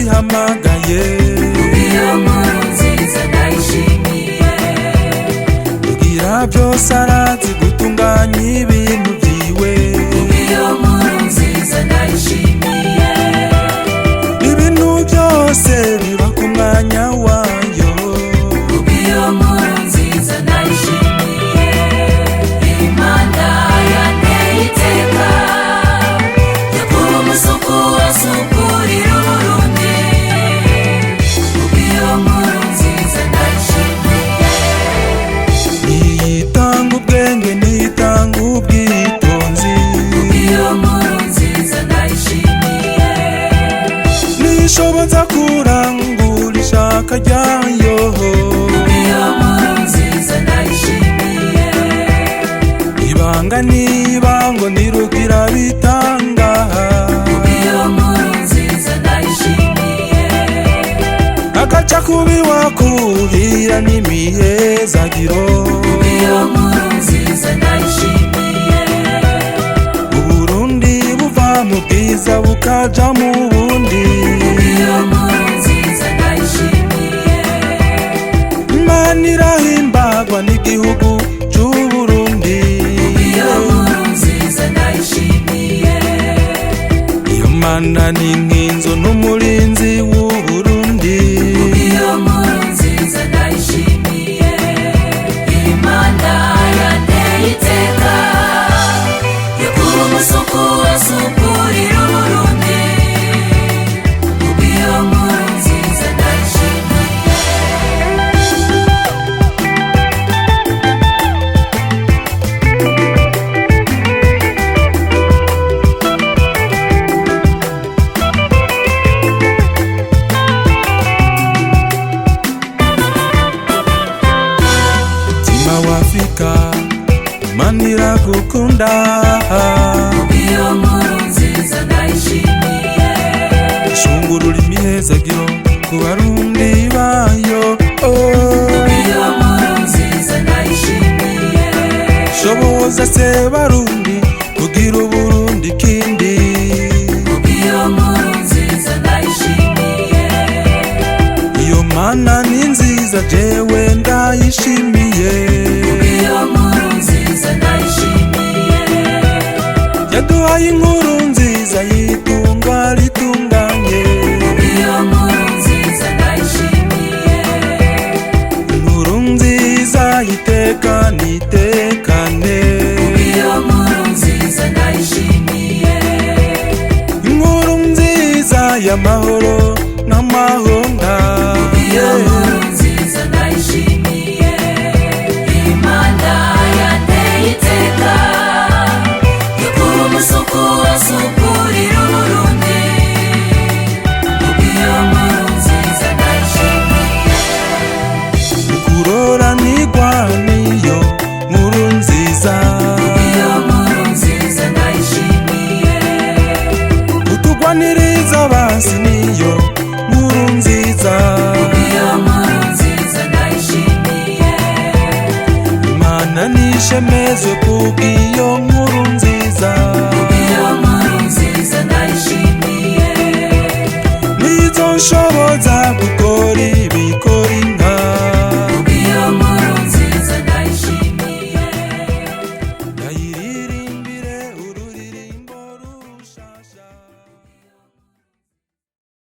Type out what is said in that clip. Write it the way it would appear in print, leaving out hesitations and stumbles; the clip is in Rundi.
yabihamagaye. Iyo nkuru nziza ndayishimiye. Kugira byose arazi gutunganya ibintu byiwe. Iyo nkuru nziza ndayishimiye. Ibintu byose biba ku mwanya wayo. Iyo nkuru nziza ndayishimiye. Imana yanteye iteka yo kuba umusuku wasukurira Uburundi. Iyo nkuru nziza ndayishimiye. Niyitanga ubwenge, niyitanga ubwitonzi. Iyo nkuru nziza ndayishimiye. Nishoboza kurangura ishaka ryayo. Iyo nkuru nziza ndayishimiye. Ibanga nibango nirugira bitanga. Iyo nkuru nziza ndayishimiye. Agaca kubi wakuhira n'imihezagiro. Iyo nkuru nziza ndayishimiye. Uburundi buva mu bwiza bukaja mu bundi. Iyo nkuru nziza ndayishimiye. Imana irahimbagwa n'igihugu c'Uburundi. Iyo nkuru nziza ndayishimiye. Iyo mana ni nk'inzu n'umurinzi w'Uburundi. Iyo nkuru nziza ndayishimiye. Imana yanteye iteka yo kuba umusuku wasukurira Uburundi. Iyo nkuru nziza ndayishimiye. Mutima wa Afrika, Imana iragukunda. Iyo nkuru nziza ndayishimiye. Ishungurura imihezagiro ku Barundi bayo, oh. Iyo nkuru nziza ndayishimiye. Shoboza se Barundi kugira Uburundi kindi. Iyo nkuru nziza ndayishimiye. Iyo mana ni nziza, jewe ndayishimiye. Iyo nkuru nziza ndayishimiye. Yaduhaye inkuru nziza y'itunga ritunganye. Iyo nkuru nziza ndayishimiye. Inkuru nziza y'iteka n'iteka.